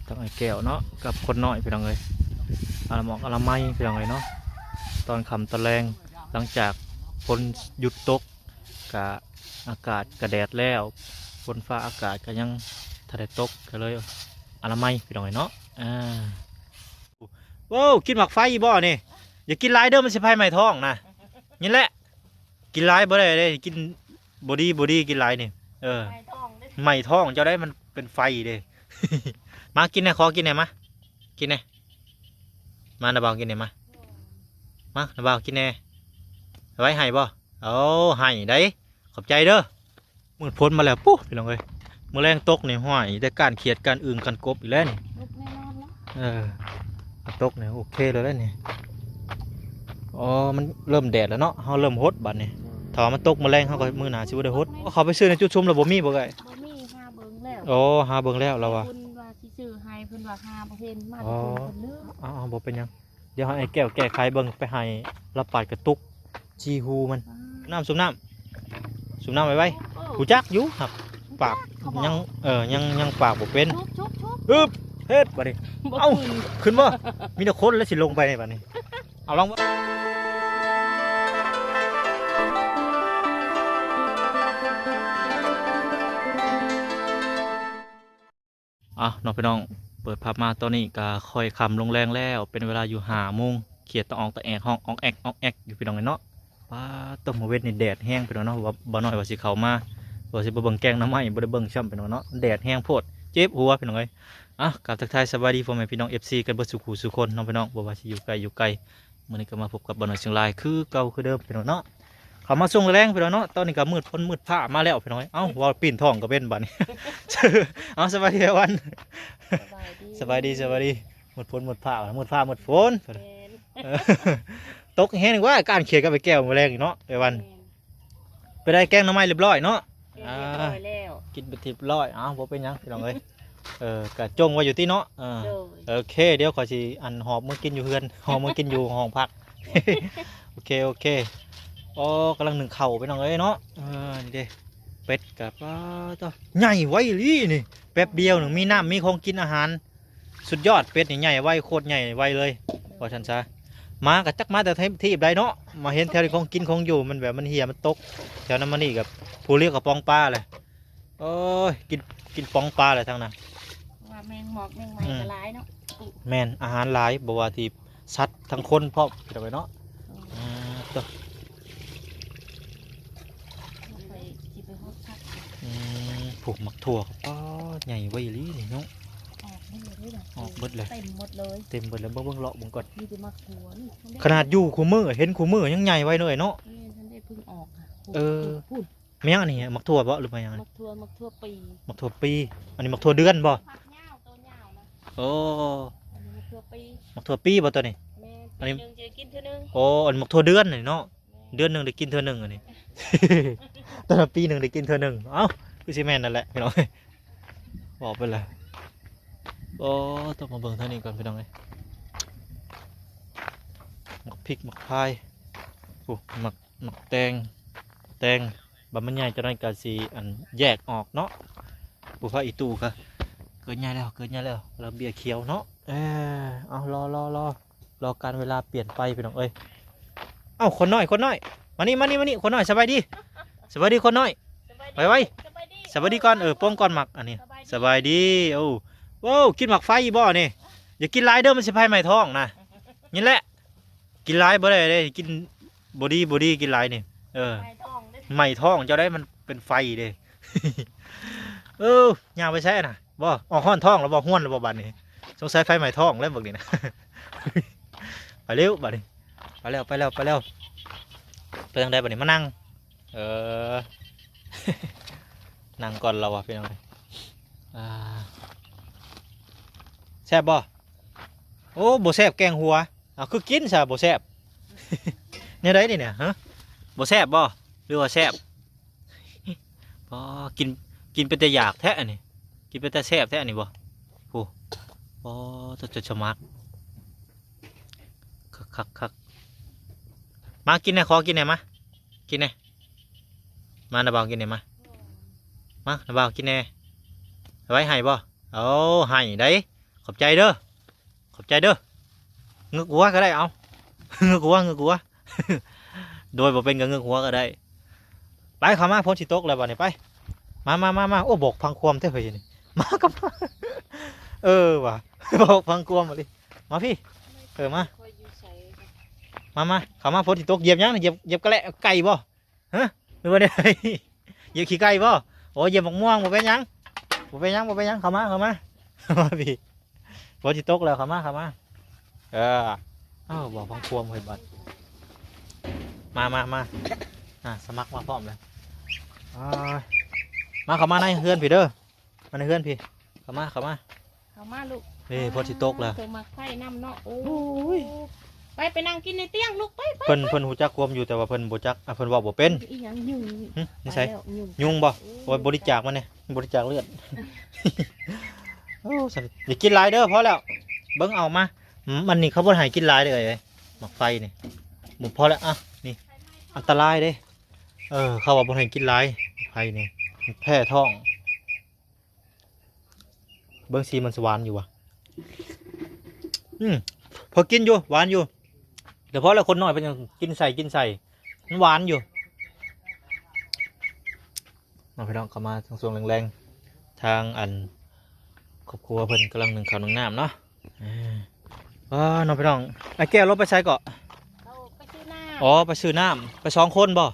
ທັງອ້າຍແກ້ວເນາະ ກັບຄົນນ້ອຍພີ່ນ້ອງເອີຍ ອາລະໝອກອະລະໄມພີ່ນ້ອງເອີຍເນາະ. ຕອນຄ່ຳຕອນແລງ ຫຼັງຈາກຝົນຢຸດຕົກ ກະອາກາດກະແດດແລ້ວ ຝົນຟ້າອາກາດກະຍັງທັນໄດ້ຕົກ ກະເລີຍອະລະໄມພີ່ນ້ອງເອີຍເນາະ. ອ່າ ໂອ້ ກິນໝາກໄຟບໍ່ນີ້? ຢ່າກິນຫຼາຍເດີ ມັນຊິໄຟໄໝ້ທ້ອງນະ. ນີ້ແຫຼະ ກິນຫຼາຍບໍ່ໄດ້ເດ້ ກິນບໍ່ດີ ບໍ່ດີ ກິນຫຼາຍນີ້. ເອີ ໄໝ້ທ້ອງເດ້ ໄໝ້ທ້ອງເຈົ້າໄດ໋ ມັນເປັນໄຟເດ້. ມາກິນແດ່ ຂໍກິນແດ່ ມາ ກິນແດ່ ມາ ນ້າບ່າວກິນແດ່ ມາ ມາ ນ້າບ່າວກິນແດ່. ໄວ້ໃຫ້ບໍ່? ໂອ້ ໃຫ້ໄດ໋ ຂອບໃຈເດີ. ມືດຝົນມາແລ້ວປຸ້ ພີ່ນ້ອງເອີຍ ມື້ແລງຕົກນີ້ ຫ້ວຍ ແຕ່ກ້ານຂຽດ ກ້ານອຶ່ງ ກ້ານກົບອີກແລ້ວນີ້. ຕົກແນ່ນອນເນາະ ເອີ ຕົກນີ້ໂອເຄເລີຍແຫຼະນີ້. ອໍ ມັນເລີ່ມແດດແລ້ວເນາະ ເຮົາເລີ່ມຫົດບາດນີ້. ຖ້າວ່າມັນຕົກມື້ແລງ ເຮົາກໍ ມື້ໜ້າຊິບໍ່ໄດ້ຫົດ. ເຂົ້າໄປຊື້ໃນຈຸດຊຸມແລ້ວບໍ່ມີບໍ່ເອື້ອຍ? ບໍ່ມີ ຫາເບິ່ງແລ້ວ ໂອ້ ຫາເບິ່ງແລ້ວລາວວ່າ ເພິ່ນວ່າຊິຊື້ໃຫ້ ເພິ່ນວ່າຫາບໍ່ເຫັນ ມາແຕ່ເພິ່ນ ເພິ່ນລືມ. ເອົາໆ ບໍ່ເປັນຫຍັງ ດຽວໃຫ້ອ້າຍແກ້ວແກ້ໄຂເບິ່ງ ໄປໃຫ້ລາວປາດກະຕຸກ ຈີ່ຫູມັນ. ອືມ ນ້ຳ ສູບນ້ຳ ສູບນ້ຳໄວໆ. ຮູ້ຈັກຢູ່ ຫາກປາກຍັງ ເອີ ຍັງ ຍັງປາກບໍ່ເປັນ. ອຶບ ເຮັດບາດນີ້. ເອົ້າ ຂຶ້ນບໍ່? ມີແຕ່ຄົນແລ້ວຊິລົງໄປໃນບາດນີ້. ເອົາ ລອງເບິ່ງ. ອ່ະເນາະພີ່ນ້ອງ ເປີດພາບມາຕອນນີ້ກະຄ່ອຍຄ່ຳລົງແລງແລ້ວ ເປັນເວລາຢູ່ຫ້າໂມງ ຂຽດຕະອອກຕະແອກ ຮ້ອງອອກແອກ ອອກແອກຢູ່ພີ່ນ້ອງເອີຍເນາະ. ປາດໂທ້ ມື້ເວັນນີ້ແດດແຮງພີ່ນ້ອງເນາະ ວ່າ ບ່າວນ້ອຍວ່າຊິເຂົ້າມາ ວ່າຊິໄປເບິ່ງແກງໜໍ່ໄມ້ ບໍ່ໄດ້ເບິ່ງຊ້ຳພີ່ນ້ອງເນາະ ແດດແຮງໂພດ ເຈັບຫົວພີ່ນ້ອງເອີຍ. ອ່ະ ກາບທັກທາຍສະບາຍດີພໍ່ແມ່ພີ່ນ້ອງ ເອັຟຊີ ກັນເບິດສູ່ຄູ່ສູ່ຄົນເນາະພີ່ນ້ອງ ບໍ່ວ່າຊິຢູ່ໃກ້ຢູ່ໄກ. ມື້ນີ້ກໍມາພົບກັບບ່າວນ້ອຍຊຽງລາຍຄືເກົ່າຄືເດີມພີ່ນ້ອງເນາະ. ເຂົ້າມາຊ່ວງແລງໆ ພີ່ນ້ອງເນາະ ຕອນນີ້ກໍມືດຝົນມືດຟ້າມາແລ້ວພີ່ນ້ອງເອີຍ. ເອົ້າ ເວົ້າປີ້ນທ້ອງກໍເປັນບາດນີ້. ເອົ້າ ສະບາຍດີອ້າຍວັນ. ສະບາຍດີ ສະບາຍດີ ສະບາຍດີ. ມືດຝົນມືດຟ້າ ມືດຟ້າມືດຝົນ. ແມ່ນ ເອີ ຕົກແຮງວ່າ ກ້ານຂຽດກັບໄອ້ແກ້ວມື້ແລງນີ້ເນາະ ອ້າຍວັນ. ແມ່ນ ໄປໄດ້ແກງໜໍ່ໄມ້ຮຽບຮ້ອຍເນາະ. ແກງຮຽບຮ້ອຍແລ້ວ ອ່າ ກິນໄປຮຽບຮ້ອຍ. ເອົ້າ ບໍ່ເປັນຫຍັງພີ່ນ້ອງເອີຍ. ເອີ ກະຈົ່ງໄວ້ຢູ່ຕິເນາະ. ເອີ ໂດຍ ໂອເຄ ດຽວຂ້ອຍຊິ ອັນ ຫອບເມືອກິນຢູ່ເຮືອນ ຫອບເມືອກິນຢູ່ຫ້ອງພັກ. ໂອເຄ ໂອເຄ. ໂອ້ ກຳລັງໜຶ້ງເຂົ້າພີ່ນ້ອງເອີຍເນາະ. ເອີ ນີ້ເດ້ ເປັດກະ ປາດໂທ້ ໃຫຍ່ໄວອີ່ຫຼີນີ້ ແປັບດຽວໜຶ່ງມີນ້ຳມີຂອງກິນອາຫານ. ສຸດຍອດ ເປັດນີ້ໃຫຍ່ໄວ ໂຄດໃຫຍ່ໄວເລີຍ ວ່າຊັ້ນຊະ. ໝາກໍຈັກມາແຕ່ທະ- ທະວີບໃດເນາະ ມາເຫັນແຖວນີ້ຂອງກິນຂອງຢູ່ ມັນແບບມັນເຫ່ຍມັນຕົກ ແຖວນັ້ນມານີ້ກໍຜູ້ລຽກກໍປອງປາແຫຼະ. ໂອ້ຍ ກິນ ກິນປອງປາແຫຼະທາງນັ້ນ ວ່າແມງໝອກແມງໄມ້ ອືມ ກໍຫຼາຍເນາະ. ແມ່ນ ອາຫານຫຼາຍ ບໍ່ວ່າທີ່ສັດທັງຄົນພ້ອມ ພີ່ນ້ອງເອີຍເນາະ. ອືມ ອືມ ໂທ້ ຂ້ອຍຊິໄປຫົດຜັກ. ອືມ ໂອ້ ໝາກຖົ່ວກໍ ປາດ ໃຫຍ່ໄວອີ່ຫຼີນີ້ເນາະ. ອອກໝົດເລີຍເດ້ ອອກເບິດເລີຍ ເຕັມໝົດເລີຍ ເຕັມເບິດແລ້ວ. ເບິ່ງ ເບິ່ງ ເລາະເບິ່ງກ່ອນ ມີແຕ່ໝາກຖົ່ວນີ້. ຂະໜາດຢູ່ຄູ່ມື້ເຫັນຄູ່ມື້ຍັງໃຫຍ່ໄວເລີຍເນາະ. ແມ່ນ ທັນໄດ້ເພິ່ງອອກ. ເອີ ພຸ້ນ ແມ່ນຫຍັງອັນນີ້ ໝາກຖົ່ວບໍ ຫຼືວ່າຫຍັງ? ໝາກຖົ່ວ ໝາກຖົ່ວປີ ໝາກຖົ່ວປີ. ອັນນີ້ໝາກຖົ່ວເດືອນບໍ? ໝາກຍາວ ໂຕຍາວນະ. ໂອ້ ອັນນີ້ໝາກຖົ່ວປີ ໝາກຖົ່ວປີບໍໂຕນີ້? ແມ່ນ ອັນນີ້ ປີໜຶ່ງຈະໄດ້ກິນເທື່ອໜຶ່ງ. ໂອ້ ອັນໝາກຖົ່ວເດືອນນີ້ເນາະ. ແມ່ນ ເດືອນໜຶ່ງໄດ້ກິນເທື່ອໜຶ່ງອັນນີ້ ແຕ່ລະປີໜຶ່ງໄດ້ກິນເທື່ອໜຶ່ງ. ເອົ້າ ຄືຊິແມ່ນນັ້ນແຫຼະພີ່ນ້ອງ ບອກໄປແລ້ວ. ໂອ້ ຕ້ອງມາເບິ່ງທາງນີ້ກ່ອນພີ່ນ້ອງເອີຍ ໝາກພິກ ໝາກພາຍ ໂອ້ ໝາກ ໝາກແຕງ ແຕງ ບາດມັນໃຫຍ່ຈັກໜ້ອຍກໍຊິ ອັນ ແຍກອອກເນາະ. ຜູ້ພາກອີ່ຕູ້ກໍເກີດໃຫຍ່ແລ້ວ ເກີດໃຫຍ່ແລ້ວ ລະເບ້ຍຂຽວເນາະ. ເອີ ເອົາ ລໍ ລໍ ລໍ ລໍການເວລາປ່ຽນໄປພີ່ນ້ອງເອີຍ. ເອົ້າ ຄົນນ້ອຍ ຄົນນ້ອຍ ມານີ້ ມານີ້ ມານີ້ ຄົນນ້ອຍ. ສະບາຍດີ ສະບາຍດີຄົນນ້ອຍ. ສະບາຍດີ ໄວໆ ສະບາຍດີ ສະບາຍດີກ່ອນ. ເອີ ໂປ່ງກ່ອນໝາກອັນນີ້. ສະບາຍດີ ສະບາຍດີ. ໂອ້ ໂອ້ ກິນໝາກໄຟບໍ່ນີ້? ຢ່າກິນຫຼາຍເດີ ມັນຊິໄຟໄໝ້ທ້ອງນະ. ນີ້ແຫຼະ ກິນຫຼາຍບໍ່ໄດ້ເດ້ ກິນບໍ່ດີ ບໍ່ດີ ກິນຫຼາຍນີ້. ເອີ ໄໝ້ທ້ອງເດ້ ໄໝ້ທ້ອງເຈົ້າໄດ໋ ມັນເປັນໄຟເດ້. ເອີ ຍ່າງໄປໃສນະ? ບໍ່ ອອກຮ້ອນທ້ອງແລ້ວບໍ່? ຮວນແລ້ວບໍ່ບາດນີ້? ສົງໄສໄຟໄໝ້ທ້ອງແລ້ວບັກນີ້ນະ. ໄປເລັວບາດນີ້ ໄປແລ້ວ ໄປແລ້ວ ໄປແລ້ວ. ໄປທາງໃດບາດນີ້? ມານັ່ງ ເອີ ນັ່ງກ່ອນລາວວ່າ ພີ່ນ້ອງເອີຍ. ອ່າ ແຊບບໍ່? ໂອ້ ບໍ່ແຊບແກງຫົວ. ເອົາ ຄືກິນຊະບໍ່ແຊບ ແນວໃດນີ້ນະ? ຮະ ບໍ່ແຊບບໍ່ ຫຼືວ່າແຊບ? ອໍ ກິນ ກິນເປັນຕາຢາກແທ້ອັນນີ້ ກິນເປັນຕາແຊບແທ້ອັນນີ້ບໍ່? ໂອ້ ອໍ ຈະ ຈະສະໝັກ ຄັກໆໆ. ມາກິນແດ່ ຂໍກິນແດ່ ມາກິນແດ່. ມາ ນ້າບ່າວກິນແດ່ ມາ ມາ ນ້າບ່າວກິນແດ່. ໄວ້ໃຫ້ບໍ່? ໂອ້ ໃຫ້ໄດ໋. ຂອບໃຈເດີ ຂອບໃຈເດີ. ງຶກຫົວກໍໄດ້ ເອົາ ງຶກຫົວ ງຶກຫົວ ໂດຍບໍ່ເປັນກໍງຶກຫົວກໍໄດ້. ໄປ ເຂົ້າມາ ຝົນຊິຕົກແລ້ວບັດນີ້ ໄປ ມາ ມາ ມາ ມາ. ໂອ້ ບອກພັງຄວາມແທ້ເຮີ້ຍນີ້ ມາກັບ ເອີວ່າ ບອກພັງຄວາມອີ່ຫຼີ. ມາພີ້ ເອີ ມາ ມາ ມາ ເຂົ້າມາ. ຝົນຊິຕົກ ຢຽບຫຍັງ? ຢຽບ ຢຽບກະແລະໄກ່ບໍ່? ຮະ ຫຼືວ່າແນວໃດ? ຢຽບຂີ້ໄກ່ບໍ່? ໂອ້ ຢຽບໝາກມ່ວງ. ບໍ່ເປັນຫຍັງ ບໍ່ເປັນຫຍັງ ບໍ່ເປັນຫຍັງ. ເຂົ້າມາ ເຂົ້າມາ ເຂົ້າມາພີ້. ຝົນຊິຕົກແລ້ວ ເຂົ້າມາ ເຂົ້າມາ. ເອີ ເອົ້າ ບອກພັງຄວາມເຮີ້ຍບັດ. ມາ ມາ ມາ ອ່າ ສະໝັກມາພ້ອມແລ້ວ. ມາ ເຂົ້າມາໃນເຮືອນພີ້ເດີ ມາໃນເຮືອນພີ້. ເຂົ້າມາ ເຂົ້າມາ ເຂົ້າມາລູກ. ນີ້ ຝົນຊິຕົກແລ້ວ ຕົວໝາກໄຟນຳເນາະ. ໂອ້ຍ ໂອ້ຍ ໄປ ໄປນັ່ງກິນໃນຕຽງລູກ ໄປ ໄປ ເພິ່ນ ໄປ. ເພິ່ນຮູ້ຈັກຄວາມຢູ່ ແຕ່ວ່າເພິ່ນບໍ່ຈັກ ອ່າ ເພິ່ນເວົ້າບໍ່ເປັນ. ອີຫຍັງຍຸງ? ຫຶ? ນິໄສ? ໄປແລ້ວຍຸງ. ຍຸງບໍ່? ໂອ້ຍ ບໍ່ໄດ້ຈາກມັນເດ້ ບໍ່ໄດ້ຈາກເລືອດ. ໂອ້ ຊັ້ນຢ່າກິນຫຼາຍເດີ ພໍແລ້ວ. ເບິ່ງເອົາມາ ອືມ ອັນນີ້ເຂົາບໍ່ໃຫ້ກິນຫຼາຍເດີ ໝາກໄຟນີ້. ບໍ່ ພໍແລ້ວ ອ່ະ ນີ້ ອັນຕະລາຍເດ້. ເອີ ເຂົາວ່າບໍ່ໃຫ້ກິນຫຼາຍ ໝາກໄຟນີ້ ມັນແພ້ທ້ອງ. ເບິ່ງສີມັນຊິຫວານຢູ່ຫວາ? ອືມ ພໍກິນຢູ່ ຫວານຢູ່ ແຕ່ພໍແລ້ວ ຄົນນ້ອຍເພິ່ນຍັງກິນໃສ່ ກິນໃສ່ ມັນຫວານຢູ່ເນາະ. ພີ່ນ້ອງ ເຂົ້າມາທາງຊ່ວງແລງໆ ທາງອັນຄອບຄົວເພິ່ນກຳລັງໜຶ້ງເຂົ້າໜຶ້ງນ້ຳເນາະ. ເອີ ເອີ ເນາະ ພີ່ນ້ອງ. ອ້າຍແກ້ວລາວໄປໃສເກາະ? ເຂົາໄປຊື້ນ້ຳ. ອໍ ໄປຊື້ນ້ຳ ໄປສອງຄົນບໍ່?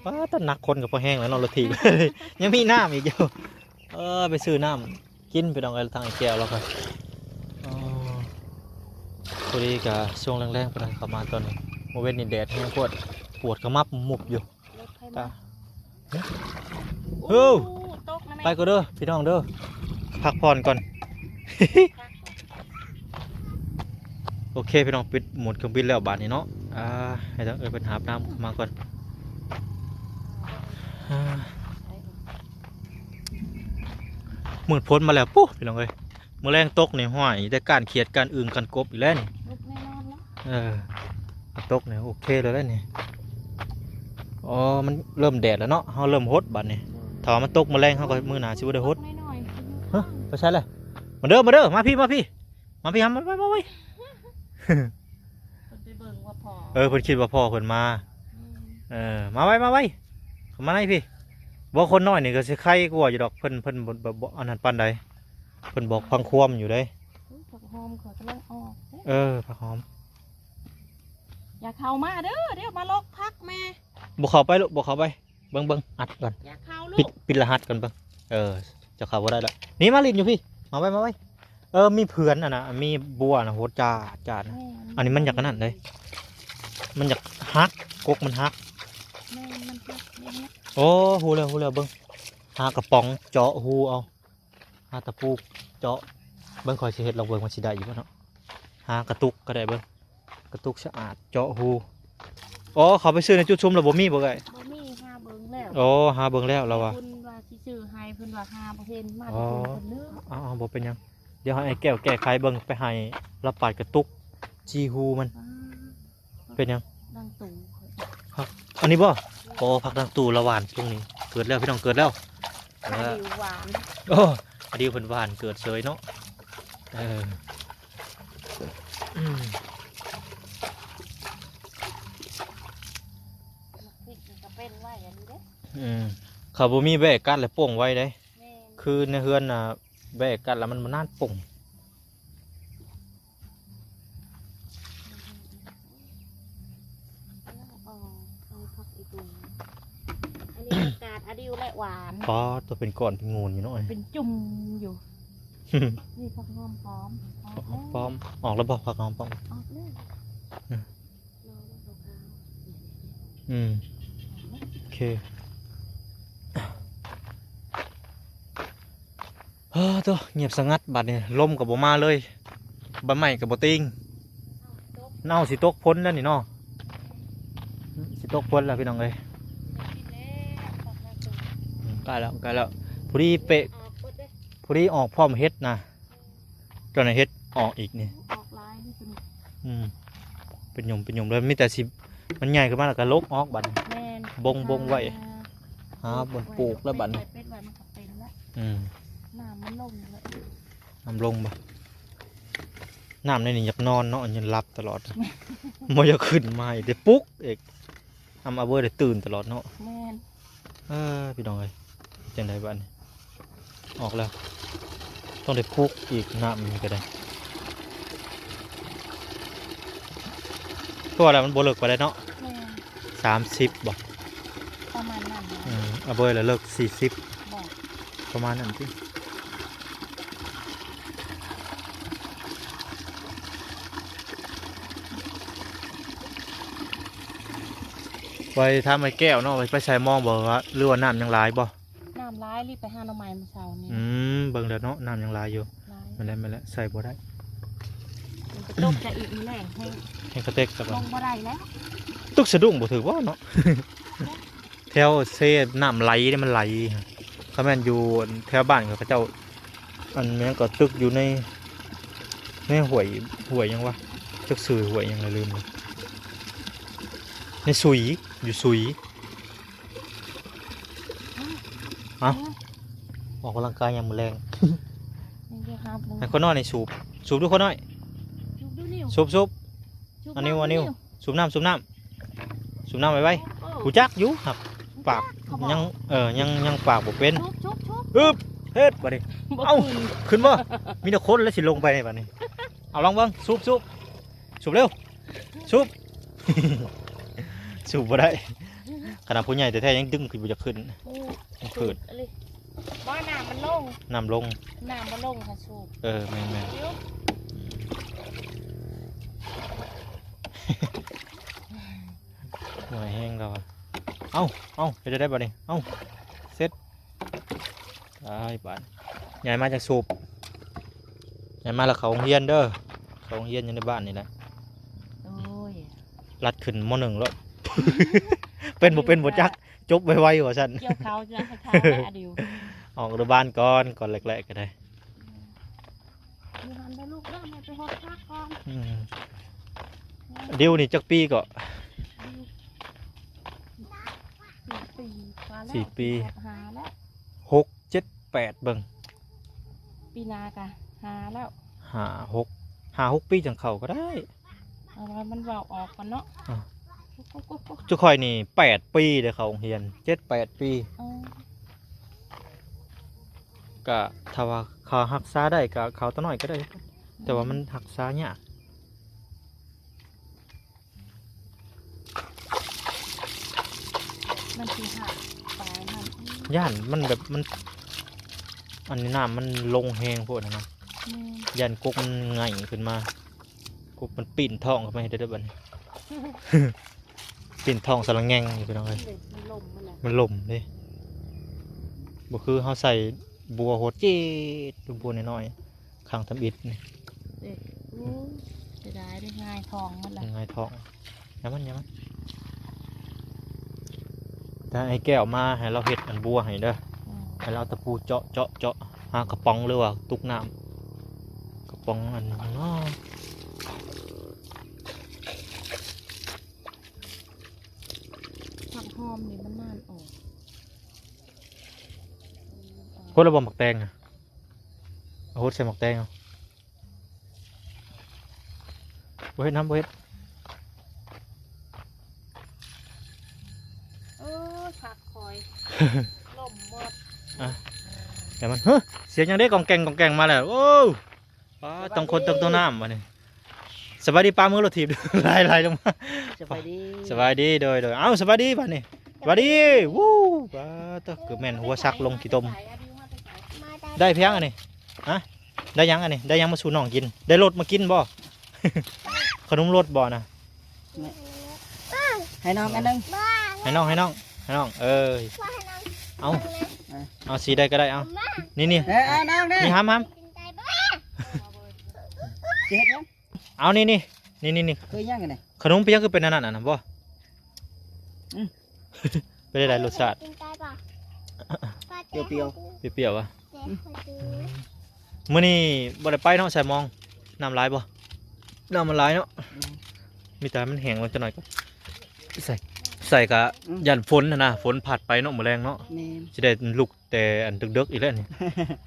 ແມ່ນ. ປ້າດ ໜັກຄົນກໍພໍແຮງແລ້ວເນາະ ລົດຖີບ ຍັງມີນ້ຳອີກຢູ່. ເອີ ໄປຊື້ນ້ຳກິນ ພີ່ນ້ອງເອີຍ ທາງອ້າຍແກ້ວລາວກໍ. ອໍ ພໍດີກໍຊ່ວງແລງໆ ເພິ່ນເຂົ້າມາຕອນນີ້ ມື້ເວັນນີ້ແດດແຮງໂພດ ປວດຂະໝັບມຸບຢູ່. ລົດໃຜມາ? ເອີ ໂອ້ ຕົກນະແມ່. ໄປກ່ອນເດີພີ່ນ້ອງເດີ ພັກຜ່ອນກ່ອນ. ໂອເຄພີ່ນ້ອງ ປິດໂໝດເຄື່ອງບິນແລ້ວບາດນີ້ເນາະ. ອ່າ ໃຫ້ທາງເອື້ອຍເພິ່ນຫາບນ້ຳເຂົ້າມາກ່ອນ. ອ່າ ມືດພົ້ນມາແລ້ວ ປູ້ ພີ່ນ້ອງເອີຍ. ມື້ແລງຕົກນີ້ ຫ້ວຍ ໄດ້ກ້ານຂຽດ ກ້ານອຶ່ງ ກ້ານກົບອີກແລ້ວນີ້. ຕົກແນ່ນອນເນາະ. ເອີ ຕົກນີ້ໂອເຄເລີຍແຫຼະນີ້. ອໍ ມັນເລີ່ມແດດແລ້ວເນາະ ເຮົາເລີ່ມຫົດບາດນີ້. ອືມ ຖ້າວ່າມັນຕົກມື້ແລງ ເຮົາກໍມື້ໜ້າຊິບໍ່ໄດ້ຫົດ. ຕົກໜ້ອຍໆ ຮະ ໄປໃສລະ? ມາເດີ ມາເດີ ມາພີ້ ມາພີ້ ມາພີ້ ມາໄວ ມາໄວ. ເພິ່ນໄປເບິ່ງວ່າພໍ່ ເອີ ເພິ່ນຄິດວ່າພໍ່ເພິ່ນມາ. ອືມ ເອີ ມາໄວ ມາໄວ ເຂົ້າມາໃນພີ້. ບໍ່ ຄົນນ້ອຍນີ້ກໍຊິໄຄກວ່າຢູ່ດອກ ເພິ່ນ ເພິ່ນບໍ່ ບໍ່ ບໍ່ອັນນັ້ນປານໃດ. ເພິ່ນບອກພັງຄວາມຢູ່ເດ້. ອຸ້ຍ ຜັກຫອມຂ້ອຍກຳລັງອອກເດ້. ເອີ ຜັກຫອມ. ຢ່າເຂົ້າມາເດີ ດຽວມາລົກຜັກແມ່. ບໍ່ເຂົ້າໄປລູກ ບໍ່ເຂົ້າໄປ. ເບິ່ງ ເບິ່ງ ອັດກ່ອນ. ຢ່າເຂົ້າລູກ. ປິດ ປິດລະຫັດກ່ອນເບິ່ງ. ເອີ ເຈົ້າເຂົ້າບໍ່ໄດ້ລະ. ນີ້ ມາຫຼິ້ນຢູ່ພີ້. ມາໄວ ມາໄວ. ເອີ ມີເຜືອນຫັ້ນນະ ມີບົວນະ ໂຫ ຈ້າ ຈ້ານະ. ແມ່ນ. ອັນນີ້ມັນຢາກອັນນັ້ນເດ້ ມັນຢາກຫັກ ກົກມັນຫັກ. ແມ່ນ ມັນຫັກ ແມ່ນ. ໂອ້ ຮູ້ແລ້ວ ຮູ້ແລ້ວ ເບິ່ງ ຫາກະປ໋ອງເຈາະຮູເອົາ. ຫາຕະປູເຈາະເບິ່ງ ຂ້ອຍຊິເຮັດລອງເບິ່ງວ່າຊິໄດ້ຢູ່ບໍ່ເນາະ. ຫາກະຕຸກກໍໄດ້ເບິ່ງ ກະຕຸກສະອາດເຈາະຮູ. ອໍ ເຂົາໄປຊື້ໃນຈຸດຊຸມແລ້ວບໍ່ມີບໍ່ເອື້ອຍ? ບໍ່ມີ ຫາເບິ່ງແລ້ວ. ອໍ ຫາເບິ່ງແລ້ວລາວວ່າ. ເພິ່ນວ່າຊິຊື້ໃຫ້ ເພິ່ນວ່າຫາບໍ່ເຫັນ ມາແຕ່ເພິ່ນເລີຍ. ອໍ ເອົາໆ ບໍ່ເປັນຫຍັງ ດຽວໃຫ້ອ້າຍແກ້ວແກ້ໄຂເບິ່ງ ໄປໃຫ້ລາວປາດກະຕຸກ ຈີຮູມັນ. ອ່າ ເປັນຫຍັງ? ດັງຕູ. ຜັກ ອັນນີ້ບໍ່? ອໍ ຜັກດັງຕູລະຫວ່ານຊ່ວງນີ້ ເກີດແລ້ວພີ່ນ້ອງ ເກີດແລ້ວ. ອາດິວຫວານ. ໂອ້ ອາດິວເພິ່ນຫວານເກີດເສີຍເນາະ. ເອີ ອືມ ໝາກພິກນີ້ກໍເປັນໄວອັນນີ້ເດ້. ອືມ ເຂົາບໍ່ມີແວກັດແລ້ວປົ່ງໄວເດ້. ແມ່ນ. ຄືໃນເຮືອນນະ ແວກັດແລ້ວມັນບໍ່ນານປົ່ງ. ເອົາ ເອົາຜັກອີ່ຕຸ່ມ ອັນນີ້ຜັກກາດອາດິວແຫຼະຫວານ. ປາດ ຕົວເປັນກ້ອນເປັນໂງນຢູ່ເນາະ ເປັນຈຸ່ມຢູ່. ນີ້ຜັກຫອມປ້ອມ ຫອມປ້ອມ ອອກແລ້ວບໍ່? ຜັກຫອມປ້ອມ ອອກແລ້ວ. ອືມ ອືມ ໂອເຄ. ເອີ ໂຕ ງຽບສະຫງັດບາດນີ້ ລົມກໍບໍ່ມາເລີຍ ໃບໄມ້ກໍບໍ່ຕີງ. ເອົາ ຊິຕົກຝົນແລ້ວນີ້ເນາະ ຊິຕົກຝົນແລ້ວພີ່ນ້ອງເອີຍ. ອືມ ໃກ້ແລ້ວ ໃກ້ແລ້ວ ພໍດີເປະ ພໍດີອອກພ້ອມເຫັດນະ. ຕອນນັ້ນເຫັດອອກອີກນີ້ ອອກຫຼາຍເດ້ຕົວນີ້. ອືມ ເປັນຫຍຸມເປັນຫຍຸມເລີຍ ມີແຕ່ຊິ ມັນໃຫຍ່ຂຶ້ນມາແລ້ວກໍລົກອອກບັດນີ້. ແມ່ນ ບົງ ບົງໄວ້ ຫາບ່ອນປູກແລ້ວບັດນີ້. ເປັດໄວ້ມັນກໍເປັນແລ້ວ. ອືມ ນ້ຳມັນລົງແລ້ວ ນ້ຳລົງບໍ່? ນ້ຳໃນນີ້ຢາກນອນເນາະ ຍາມຫຼັບຕະຫຼອດ ບໍ່ຢາກຂຶ້ນມາອີກ ໄດ້ປຸກອີກ ອຳ ອາເວີຍໄດ້ຕື່ນຕະຫຼອດເນາະ. ແມ່ນ ເອີ ພີ່ນ້ອງເອີຍ ຈັ່ງໃດບາດນີ້ ອອກແລ້ວ ຕ້ອງໄດ້ປຸກອີກ ນ້ຳນີ້ກໍໄດ້ ຄືວ່າແຫຼະ ມັນບໍ່ເລິກປານໃດເນາະ. ແມ່ນ ສາມສິບບໍ່? ປະມານນັ້ນແຫຼະ. ອືມ ອາເວີຍລະເລິກສີ່ສິບບໍ່? ປະມານນັ້ນຕິ. ໄປຖາມໄອ້ແກ້ວເນາະ ໄປໃສ່ມອງບໍ່ ວ່າ ຫຼືວ່ານ້ຳຍັງຫຼາຍບໍ່? ນ້ຳຫຼາຍ ລີບໄປຫາໜໍ່ໄມ້ມື້ເຊົ້ານີ້. ອືມ ເບິ່ງແລ້ວເນາະ ນ້ຳຍັງຫຼາຍຢູ່. ຫຼາຍ ແມ່ນແຫຼະ ແມ່ນແຫຼະ ໃສ່ບໍ່ໄດ້ ມັນກະຕົກຈະອີກມື້ແລງ ແຮງ ແຮງກະເຕັກກັບ ລົງບໍ່ໄດ້ແລ້ວ. ຕຶກສະດຸ້ງບໍ່ຖືກບໍ່ເນາະ? ແຖວເຊນ້ຳໄຫຼເດ້ ມັນໄຫຼ. ຄັນແມ່ນຢູ່ແຖວບ້ານເຂົາເຈົ້າ ອັນແມ່ນກໍຕຶກຢູ່ໃນ ໃນຫ້ວຍ ຫ້ວຍຫຍັງວະ ຈັກຊື່ຫ້ວຍຫຍັງລະລືມ. ໃນສຸຍ ຢູ່ສຸຍ. ເອົ້າ ອອກກຳລັງກາຍຍາມມື້ແລງ. ໃຫ້ຄົນນ້ອຍນີ້ສູບ ສູບດູຄົນນ້ອຍ ສູບດູ ສູບ ສູບ ເອົາ ນີ້ ເອົາ ນີ້ ສູບນ້ຳ ສູບນ້ຳ ສູບນ້ຳໄວໆ. ຮູ້ຈັກຢູ່ ຫາກປາກຍັງ ເອີ ຍັງ ຍັງປາກບໍ່ເປັນ. ອຶບ ເຮັດບາດນີ້ ເອົ້າ ຂຶ້ນບໍ່? ມີແຕ່ຄົນແລ້ວຊິລົງໄປນີ້ບາດນີ້. ເອົາ ລອງເບິ່ງ ສູບ ສູບ ສູບເລັວ ສູບ ສູບບໍ່ໄດ້. ຂະໜາດຜູ້ໃຫຍ່ແທ້ໆຍັງດຶງຂຶ້ນບໍ່ຢາກຂຶ້ນ. ໂອ້ ມັນຂືດ ຂືດອີ່ຫຼີ. ບໍ່ ນ້ຳມັນລົງ ນ້ຳລົງ ນ້ຳບໍ່ລົງຫາສູບ. ເອີ ແມ່ນໆ ເມື່ອຍແຮງແລ້ວ. ເອົ້າ ເອົ້າ ເຮັດໄດ້ບໍ່ນີ້? ເອົ້າ ເສັດ ຕາຍບາດ. ໃຫຍ່ມາຈາກສູບ ໃຫຍ່ມາແລ້ວເຂົ້າໂຮງຮຽນເດີ. ເຂົ້າໂຮງຮຽນຢູ່ໃນບ້ານນີ້ແຫຼະ. ໂອ້ຍ ລັດຂຶ້ນ ມໍໜຶ່ງ ໂລດ. ເປັນບໍ່ເປັນບໍ່ຈັກ ຈົບໄວໆວ່າຊັ້ນ. ກ່ຽວເຂົ້າຈະໃຫ້ທາອາດິວ ອອກອະນຸບານກ່ອນ ກ່ອນແລກໆກໍໄດ້. ຢູ່ຫັ້ນເດີລູກເດີ ແມ່ໄປຫົດຜັກກ່ອນ. ອືມ ດິວນີ້ຈັກປີເກາະ? ດິວ ສີ່ປີກວ່າແລ້ວ ສີ່ປີ ຮອດຫ້າແລ້ວ ຫົກ ເຈັດ ແປດ ເບິ່ງ ປີໜ້າກະຫ້າແລ້ວ ຫ້າ ຫົກ ຫ້າ ຫົກປີຈັ່ງເຂົ້າກໍໄດ້. ເອົາ ໃຫ້ມັນເວົ້າອອກກ່ອນເນາະ. ອ່າ ໂອ້ໂຫ ຈຸຂ້ອຍນີ້ແປດປີເດ້ເຂົ້າໂຮງຮຽນ ເຈັດ ແປດ ປີ. ອໍ ກະຖ້າວ່າເຂົາຮັກສາໄດ້ກະເຂົ້າຕອນນ້ອຍກໍໄດ້ ແຕ່ວ່າມັນຮັກສາຍາກ. ມັນຊິຫັກປາຍມັນ ຢ້ານມັນແບບມັນ ອັນນີ້ນ້ຳມັນລົງແຮງໂພດຫັ້ນນະ. ແມ່ນ ຢ້ານກົກມັນໄຫງຂຶ້ນມາ ກົກມັນປີ້ນທ້ອງຂຶ້ນມາເຮັດໄດ້ເດີບັດນີ້. ປີ້ນທ້ອງສະລະແງງຢູ່ ພີ່ນ້ອງເອີຍ. ມັນລົມຫັ້ນແຫຼະ ມັນລົມເດ້ ບໍ່ຄືເຮົາໃສ່ບົວໂຫດຈີດ ບົວນ້ອຍໆ ຄັ້ງທຳອິດນີ້. ເດ້ ໂອ້ ເສຍດາຍເດ້ ຫງາຍທ້ອງມັນລະ ຫງາຍທ້ອງ. ຢ່າມັນ ຢ່າມັນ ຖ້າໄອ້ແກ້ວມາໃຫ້ລາວເຮັດອັນບົວໃຫ້ເດີ. ອືມ ໃຫ້ລາວເອົາຕະປູເຈາະ ເຈາະ ເຈາະ ຫາກະປ໋ອງ ຫຼືວ່າຕຸກນ້ຳ ກະປ໋ອງອັນຫຍັງເນາະ. ຜັກຫອມນີ້ມັນນານອອກ. ໂຄດລະບໍ່ໝາກແຕງນະ? ເອົາໂຄດໃສ່ໝາກແຕງເອົາ. ບໍ່ເຮັດນຳ ບໍ່ເຮັດ. ເອີ ຜັກຂ້ອຍ ລົມໝົດ. ອ່ະ ແຕ່ມັນ ເຮີ້ຍ ສຽງຫຍັງເດ້ ກອງແກງ ກອງແກງມາແລ້ວ. ໂອ້ ປ້າ ຕ້ອງຄົນ ຕ້ອງ ຕ້ອງນ້ຳບັດນີ້. ສະບາຍດີປ້າ ມືລົດຖີບ ໄຫຼໆລົງມາ. ສະບາຍດີ ສະບາຍດີ ໂດຍໆ. ເອົ້າ ສະບາຍດີບັດນີ້ ສະບາຍດີ. ວູ້ ປ້າ ເຕີ ຄືແມ່ນຫົວສັກລົງຂີ້ຕົມ. ໄດ້ພຽງອັນນີ້ ຮະ ໄດ້ຫຍັງອັນນີ້? ໄດ້ຫຍັງມາສູ່ນ້ອງກິນ? ໄດ້ລົດມາກິນບໍ່? ຂະໜົມລົດບໍ່ນະ? ໃຫ້ນ້ອງອັນໜຶ່ງ ໃຫ້ນ້ອງ ໃຫ້ນ້ອງ ໃຫ້ນ້ອງ ເອີຍ. ເອົາ ເອົາສີໃດກໍໄດ້ ເອົາ ນີ້ໆ ເອີ ເອົານ້ອງເດີ ນີ້ຫຳ ຫຳ ຊິເຮັດຫຍັງ? ເອົາ ນີ້ໆ ນີ້ໆ ຄືຫຍັງອັນນີ້? ຂະໜົມ ເປັນຫຍັງຄືເປັນອັນນັ້ນ ອັນນັ້ນບໍ່? ອືມ ເປັນໃດ ລົດຊາດ? ປຽວໆ ປຽວໆ ຫວາ? ມື້ນີ້ບໍ່ໄດ້ໄປເນາະ ສາຍມອງ ນ້ຳຫຼາຍບໍ່? ນ້ຳມັນຫຼາຍເນາະ. ອືມ ມີແຕ່ມັນແຫ້ງລົງຈັກໜ້ອຍກ່ອນ. ໃສ່ ໃສ່ກະ ອືມ ຢ້ານຝົນຫັ້ນນະ ຝົນພັດໄປເນາະ ມື້ແລງເນາະ. ແມ່ນ ຊິໄດ້ລຸກແຕ່ອັນເດິກໆອີກແລ້ວນີ້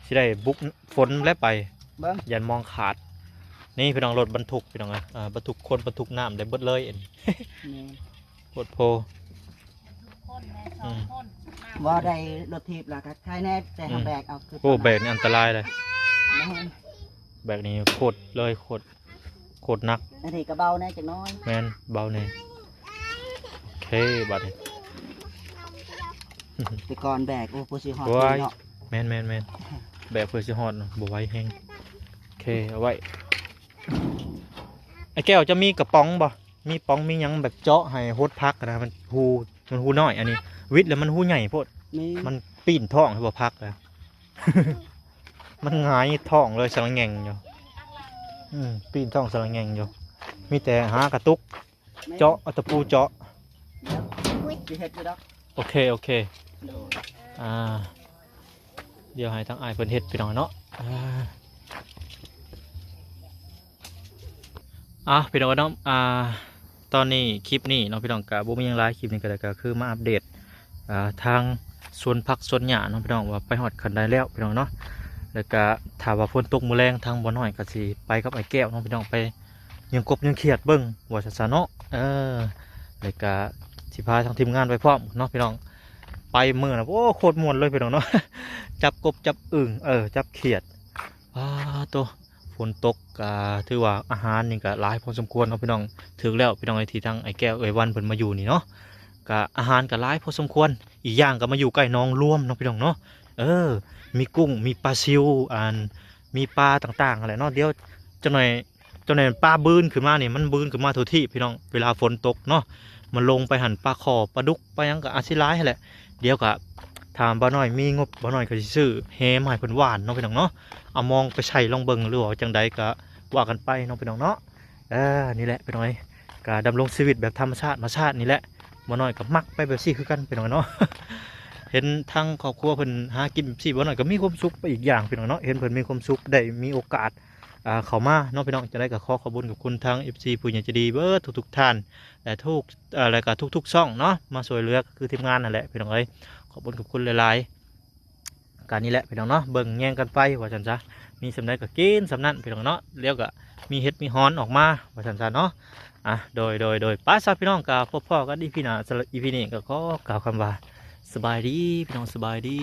ຊິໄດ້ບຸກຝົນແລ້ວໄປ. ເບິ່ງ ຢ້ານມອງຂາດ. ນີ້ພີ່ນ້ອງ ລົດບັນທຸກພີ່ນ້ອງເອີຍ ເອີ ບັນທຸກຄົນບັນທຸກນ້ຳໄດ້ເບິດເລີຍ ແມ່ນ ໂພດໂພ ຄົນແມ່ສອງ ອືມ ຄົນ ບໍ່ໄດ້ລົດຖີບລະກໍໃຄແດ່ ແຕ່ ອືມ ເຮົາແບກເອົາຄື ໂອ້ ແບກນີ້ອັນຕະລາຍເລີຍ ແມ່ນ ແບກນີ້ໂຄດເລີຍ ໂຄດ ໂຄດໜັກ ອັນນີ້ກໍເບົາແດ່ຈັກໜ້ອຍ ແມ່ນ ເບົາແດ່ ໂອເຄ ບາດນີ້ ແຕ່ກ່ອນແບກ ໂອ້ ເພື່ອຊິຮອດ ໂອ້ຍ ເນາະ ແມ່ນໆໆ ແບກເພື່ອຊິຮອດເນາະ ບໍ່ໄຫວແຮງ ໂອເຄ ເອົາໄວ້ ອ້າຍແກ້ວ ເຈົ້າມີກະປ໋ອງບໍ່? ມີປ໋ອງມີຫຍັງແບບເຈາະໃຫ້ຫົດຜັກນະ ມັນຮູ ມັນຮູນ້ອຍ ອັນນີ້ຫວິດແລ້ວມັນຮູໃຫຍ່ໂພດ ແມ່ນ ມັນປີນທ້ອງໃຫ້ບໍ່ຜັກນະ ມັນຫງາຍທ້ອງເລີຍ ສະລະແງງຢູ່ ອືມ ປີນທ້ອງສະລະແງງຢູ່ ມີແຕ່ຫາກະຕຸກ ເຈາະ ເອົາຕະປູເຈາະ ດຽວຊິເຮັດຢູ່ດອກ ໂອເຄ ໂອເຄ ໂດຍ ອ່າ ດຽວໃຫ້ທາງອ້າຍເພິ່ນເຮັດ ພີ່ນ້ອງເນາະ ອ່າ ອ່າ ພີ່ນ້ອງເນາະ ອ່າ ຕອນນີ້ຄລິບນີ້ເນາະ ພີ່ນ້ອງ ກະບໍ່ມີຫຍັງຫຼາຍ ຄລິບນີ້ກະ ກະຄືມາອັບເດດ ອ່າ ທາງສວນຜັກສວນຫຍ້າເນາະ ພີ່ນ້ອງ ວ່າໄປຮອດຂັ້ນໃດແລ້ວ ພີ່ນ້ອງເນາະ ແລ້ວກະຖ້າວ່າຝົນຕົກມື້ແລງ ທາງບ່າວນ້ອຍກະຊິໄປກັບອ້າຍແກ້ວເນາະ ພີ່ນ້ອງ ໄປ ຍັງກົບຍັງຂຽດເບິ່ງວ່າຊັ້ນຊະເນາະ ເອີ ແລ້ວກະຊິພາທາງທີມງານໄປພ້ອມເນາະ ພີ່ນ້ອງ ໄປມື້ນະ ໂອ້ ໂຄດມ່ວນເລີຍ ພີ່ນ້ອງເນາະ ຈັບກົບຈັບອຶ່ງ ເອີ ຈັບຂຽດ ປາໂຕ ຝົນຕົກ ກະຖືວ່າອາຫານນີ້ກະຫຼາຍພໍສົມຄວນເນາະ ພີ່ນ້ອງ ຖືກແລ້ວ ພີ່ນ້ອງເອີຍ ທີ່ທາງອ້າຍແກ້ວເອື້ອຍວັນເພິ່ນມາຢູ່ນີ້ເນາະ ກະອາຫານກະຫຼາຍພໍສົມຄວນ ອີກຢ່າງກະມາຢູ່ໃກ້ໜອງລວມເນາະ ພີ່ນ້ອງເນາະ ເອີ ມີກຸ້ງ ມີປາຊິວ ອັນ ມີປາຕ່າງໆຫັ້ນແຫຼະເນາະ ດຽວຈັກໜ້ອຍ ເຈົ້າແມ່ນປາບືນຂຶ້ນມານີ້ ມັນບືນຂຶ້ນມາທົ່ວທີບ ພີ່ນ້ອງ ເວລາຝົນຕົກເນາະ ມັນລົງໄປຫັ້ນ ປາຄໍ່ ປາດຸກ ປາຫຍັງກໍອາດຊິຫຼາຍຫັ້ນແຫຼະ ດຽວກໍຖ້າບ່າວນ້ອຍມີງົບ ບ່າວນ້ອຍກໍຊິຊື້ແຫມາໃຫ້ເພິ່ນຫວ່ານເນາະ ພີ່ນ້ອງເນາະ ເອົາມອງໄປໃສ່ລອງເບິ່ງ ຫຼືວ່າຈັ່ງໃດກໍວ່າກັນໄປເນາະ ພີ່ນ້ອງເນາະ ເອີ ນີ້ແຫຼະ ພີ່ນ້ອງເອີຍ ກໍດຳລົງຊີວິດແບບທຳມະຊາດ ມະຊາດນີ້ແຫຼະ ບ່າວນ້ອຍກໍມັກໄປແບບຊີ້ຄືກັນ ພີ່ນ້ອງເນາະ ເຫັນທາງຄອບຄົວເພິ່ນຫາກິນແບບຊີ້ ບ່າວນ້ອຍກໍມີຄວາມສຸກໄປອີກຢ່າງ ພີ່ນ້ອງເນາະ ເຫັນເພິ່ນມີຄວາມສຸກ ໄດ້ມີໂອກາດ ອ່າ ເຂົ້າມາເນາະ ພີ່ນ້ອງ ຈັ່ງໃດກໍຂໍຂອບຄຸນຂອບຄຸນທາງ ເອັຟຊີ ຜູ້ໃຫຍ່ໃຈດີເບິດທຸກໆທ່ານ ແລະ ທຸກ ເອີ ແລະກະທຸກໆຊ່ອງເນາະ ມາຊ່ວຍເຫຼືອ ກໍຄືທີມງານນັ້ນແຫຼະ ພີ່ນ້ອງເອີຍ ຂອບຄຸນຂອບຄຸນຫຼາຍໆ ກະນີ້ແຫຼະ ພີ່ນ້ອງເນາະ ເບິ່ງແຍງກັນໄປວ່າຊັ້ນຊະ ມີສ່ຳໃດກໍກິນສ່ຳນັ້ນ ພີ່ນ້ອງເນາະ ແລ້ວກະມີເຫັດມີຫອນອອກມາວ່າຊັ້ນຊະເນາະ ອ່ະ ໂດຍ ໂດຍ ໂດຍ ໄປຊະ ພີ່ນ້ອງ ກະພົບພໍ້ກັນອີພີໜ້າ ສຳລັບອີພີນີ້ກໍຂໍກ່າວຄຳວ່າ ສະບາຍດີ ພີ່ນ້ອງ ສະບາຍດີ.